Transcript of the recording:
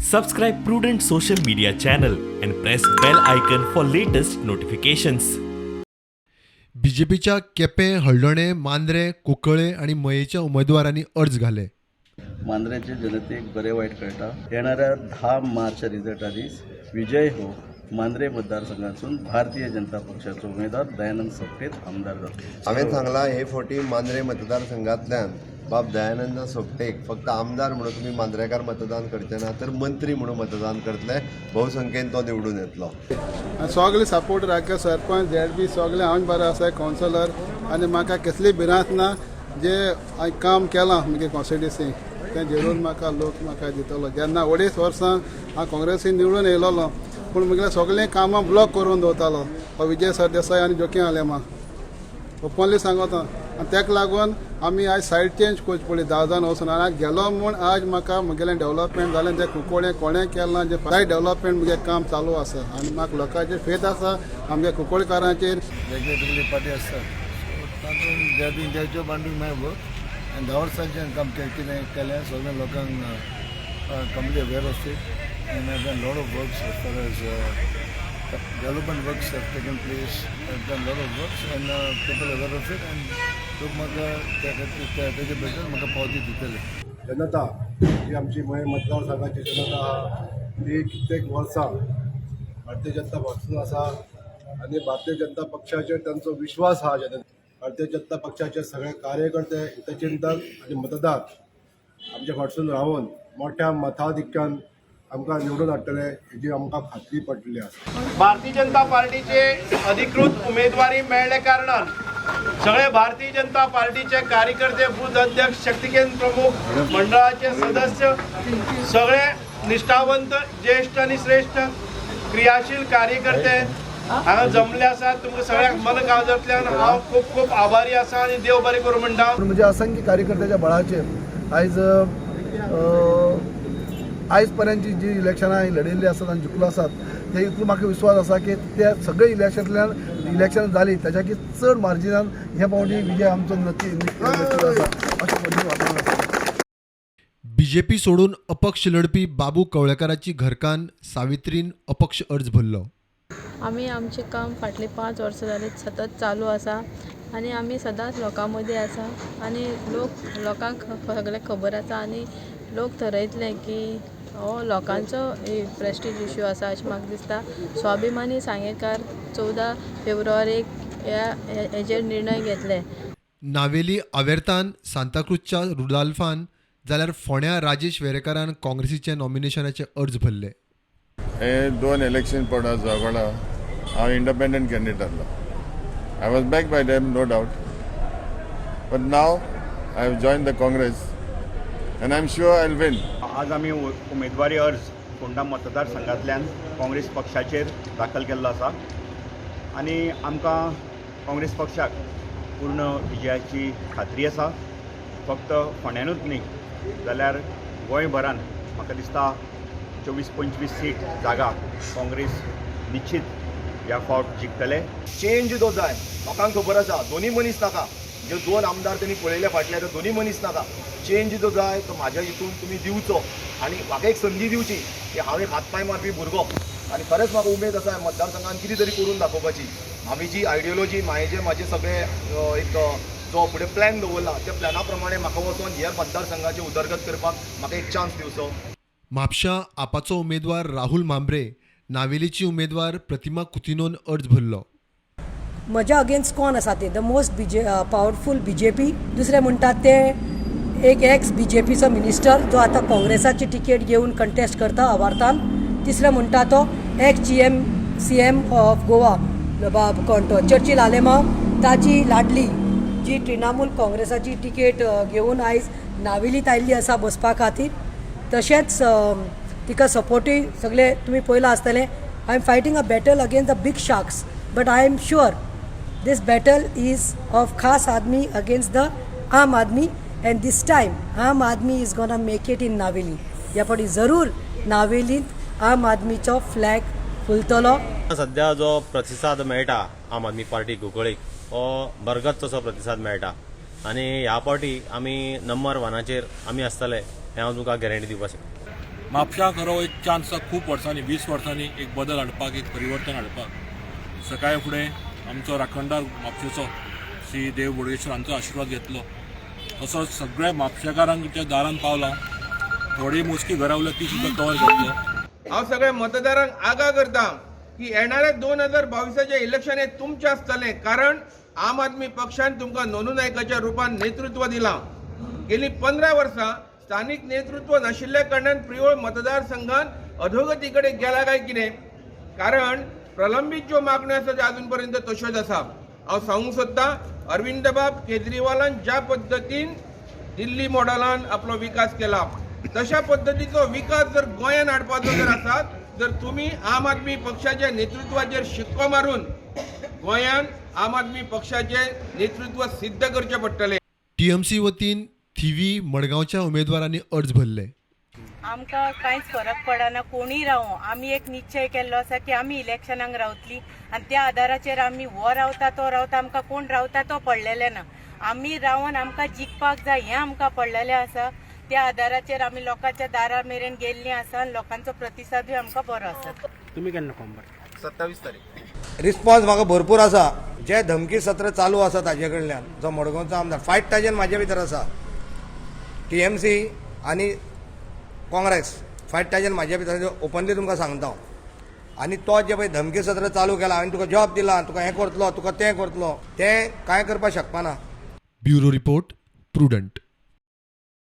Subscribe Prudent social media channel and press bell icon for latest notifications. बीजेपीच्या Quepem, हळदोणें, Mandrem, Cuncolim आनी मयेच्या उमेदवारांनी अर्ज घाले. मांद्रेचे जनतेक बरें वायट कळटा. येणाऱ्या 10 मार्च रिजल्टा दीस विजय हो मांद्रे मतदारसंघातून भारतीय जनता पक्षाचो उमेदवार दयानंद सोपटेत आमदार जातलो. हांवें सांगलां, हे फावटी मांद्रे मतदारसंघांतल्यान बाब दयानंद सोपटेक फक्त आमदार म्हणून तुमी मांद्रेकार मतदान करचे ना, तर मंत्री म्हणून मतदान करतले. भोवसंख्येन तो निवडून येतलो. आनी सगळे सपोर्ट राखा, सरपंच, झेडपी सगळे हांव बरो आसा, कावन्सिलर, आनी म्हाका कसली भिरांत ना. जे हांवें काम केलां म्हगे कॉन्स्टिट्युन्सी, तें जरूर म्हाका लोक म्हाका दितलो. जेन्ना 2.5 वर्सां हांव काँग्रेसीन निवडून येयलोलो, पूण म्हगेलें सगळीं कामां ब्लॉक करून दवरतालो हो विजय सरदेसाय आनी जोकीम आलेमा, ओपनली सांगता. आनी ताका लागून आमी आयज सायड चेंज करची पडली. 10 जाण वचून आनी गेलो म्हूण आज म्हाका म्हगेलें डेवलपमेंट जालें. तें कुंकळ्ळे कोणें केलें ना जें सायड डेवलपमेंट म्हगेलें काम चालू आसा आनी म्हाका लोकांचेर फेथ आसा, आमगे कुंकळकारांचेर. वेगळे वेगळे पार्टी आसतात, सो तातूंत they doing their job, I'm doing my work आनी 10 वर्सांचें काम कितें केलें, सगळ्या लोकांक completely aware of it and I done lot of works as far as development works have taken place. I've done lot of works and people aware of it and लोक म्हाका त्या खातीर तेजे बद्दल म्हाका पावती दितले. जनता ही आमची मये मतदारसंघाची जनता आहा, ती कित्येक वर्सां भारतीय जनता पक्षान आसा आनी भारतीय जनता पक्षाचेर तांचो विश्वास आहा. जनते, भारतीय जनता पक्षाचे सगळे कार्यकर्ते, हितचिंतक आनी मतदार आमच्या फाटसून रावन मोठ्या मताधिक्यान आमकां निवडून हाडटले हेजी आमकां खात्री पडलेली आसा. भारतीय जनता पार्टीचे अधिकृत उमेदवारी मेळ्ळे कारणान सगळे भारतीय जनता पार्टीचे कार्यकर्ते, बूथ अध्यक्ष, शक्ती केंद्र प्रमुख मंडळाचे सदस्य, सगळे निष्ठावंत, ज्येष्ठ आणि श्रेष्ठ क्रियाशील कार्यकर्ते हांगा जमले आसात. तुमकां सगळ्यांक मन काळजांतल्यान हांव खूब खूब आभारी आसा आनी देव बरें करूं म्हणटा. म्हणजे असंख्य कार्यकर्त्याच्या बळाचेर आयज आयज पर्यंतची जी इलेक्शनां हांवें लढयल्ली आसात आनी जिखलो आसात, ते इतलो म्हाका विश्वास आसा की त्या सगळे इलेक्शनांतल्यान इलेक्शन जाली त्याच्याकी चड मार्जिनान हे फावटी विजय आमचो नक्की निश्चित आसा, अशें म्हजें वातावरण आसा. बीजेपी सोडून अपक्ष लढपी बाबू कवळेकाराची घरकान्न सावित्रीन अपक्ष अर्ज भरलो. आमी आमचें काम फाटलीं 5 वर्सां जालीं सतत चालू आसा आनी आमी सदांच लोकां मदीं आसा आनी लोक लोकांक सगळें खबर आसा आनी लोक थरयतले की हो लोकांचो प्रेस्टीज इशू आसा अशें म्हाका दिसता. स्वाभिमानी सांगेकार 14 फेब्रुवारीक ह्या हेजेर निर्णय घेतले. नावेली आवेर्तान सांताक्रूजच्या रुदाल्फान, जाल्यार फोंड्या राजेश वेरेकारान काँग्रेसीचे नॉमिनेशनाचे अर्ज भरले. हे दोन इलेक्शन पडा झगडा हांव इंडिपेंडंट कॅन्डिडेट आसलो. I was backed by them, no doubt, but now I have join the Congress and I am sure I win. आज आमी उमेदवारी अर्ज फोंडा मतदारसंघांतल्यान काँग्रेस पक्षाचेर दाखल केल्लो आसा आनी आमकां काँग्रेस पक्षाक पूर्ण विजयाची खात्री आसा. फक्त फोंड्यानूच न्ही जाल्यार गोंयभरान म्हाका दिसता 24-25 सीट जागा काँग्रेस निश्चित ह्या फावट जिखतले. चेंज जो जाय, लोकांक खबर आसा, दोनी मनीस नाका. जे दोन आमदार त्यांनी पळयले फाटले, ते दोनी मनीस नाका. चेंज जो जाय तो म्हाज्या हितून तुमी दिवचो आनी म्हाका एक संदी दिवची की हांव एक हात पांय मारपी भुरगो आनी खरेंच म्हाका उमेद आसा मतदारसंघान कितें तरी करून दाखोवपाची. हांवें जी आयडियोलॉजी, म्हाजे म्हाजे सगळे एक जो फुडें प्लॅन दवरला, त्या प्लॅना प्रमाणे म्हाका वचोन ह्या मतदारसंघाची उदरगत करपाक म्हाका एक चान्स दिवचो. म्हापशां आपाचो उमेदवार राहुल म्हांब्रे, नावेलीची उमेदवार प्रतिमा कुतिनोन अर्ज भरलो. म्हज्या अगेन्स्ट कोण आसा ते the most powerful BJP, दुसरें म्हणटात ते एक एक्स बीजेपीचो मिनिस्टर जो आतां काँग्रेसाची तिकेट घेवन कंटेस्ट करता आवार्तान, तिसरें म्हणटा तो ex CM of Goa बाब कोण तो चर्चिल आलेमाव, ताची लाडली जी तृणमूल काँग्रेसाची तिकेट घेवन आयज नावेलीत आयिल्ली आसा बसपा खातीर. तशेंच तिका सपोर्टूय सगळे तुमी पळयलां आसतलें. I am fighting a battle against the big sharks, but I am sure this battle is of खास आदमी against the आम Aadmi and this time Aam Aadmi is gonna make it in Navelim. ह्या फावटी जरूर नावेलींत आम आदमीचो फ्लॅग फुलतलो. सध्या जो प्रतिसाद मेळटा आम आदमी पार्टी कुंकळीक, हो भरगच्च असो प्रतिसाद मेळटा आनी ह्या फावटी आमी नंबर वनाचेर आमी आसतले हें हांव तुमकां गॅरंटी दिवपाक शकता. म्हापशां खरो एक चान्स आसा खूब वर्सांनी, 20 वर्सांनी एक बदल हाडपाक, एक परिवर्तन हाडपाक. सकाळी फुडें आमचो राखणदार म्हापशेचो श्री देव बोडगेश्वर हांचो आशिर्वाद घेतलो. तसोच सगळ्या म्हापशेकारांच्या दारान पावला, थोडी मोजकी घरां उरल्या ती सुद्दां कवर करतलो. हांव सगळ्या मतदारांक आगा करता की येणाऱ्या 2022 इलेक्शन हे तुमचें आसतलें, कारण आम आदमी पक्षान तुमकां नोनू नायकाच्या रुपान नेतृत्व दिलां. गेली 15 वर्सां स्थानीक नेतृत्व नाशिल्ल्या कारणान प्रियोळ मतदारसंघान अधोगती कडेन गेला काय कितें, कारण प्रलंबीत ज्यो मागण्यो आसा त्यो अजून पर्यंत तश्योच आसा. हांव सांगूंक सोदतां, अरविंदबाब केजरीवालान ज्या पद्दतीन दिल्ली मॉडलान आपलो विकास केला तशा पद्दतीचो विकास जर गोंयान हाडपाचो जर आसात जर तुमी आम आदमी पक्षाच्या नेतृत्वाचेर शिक्को मारून गोंयान आम आदमी पक्षाचें नेतृत्व सिद्ध करचें पडटलें. टीएमसी वतीन थिवी मडगांवच्या उमेदवारांनी अर्ज भरले. आमकां कांयच फरक पडना, कोणूय रावूं. आमी एक निश्चय केल्लो आसा की आमी इलेक्शनाक रावतली आनी त्या आदाराचेर आमी हो रावता तो रावता, आमकां कोण रावता तो पडलेलें ना. आमी रावन आमकां जिखपाक जाय हें आमकां पडलेलें आसा. त्या आदाराचेर आमी लोकांच्या दारा मेरेन गेल्लीं आसा आनी लोकांचो प्रतिसादूय आमकां बरो आसा. तुमी केन्ना फॉर्म भरता? 27 तारीख. रिस्पॉन्स म्हाका भरपूर आसा. जे धमकी सत्र चालू आसा ताजे कडल्यान, जो मडगांवचो आमदार, फायट ताजेन म्हाजे भितर आसा. टीएमसी आनी काँग्रेस फायट ताजेन म्हाजे भितर, ओपनली तुमकां सांगता हांव. आनी तो जे पळय धमकी सत्र चालू केला, हांवें तुका जॉब दिला, तुका हें करतलो, तुका तें करतलो, तें कांय करपाक शकपाना. Bureau report, Prudent.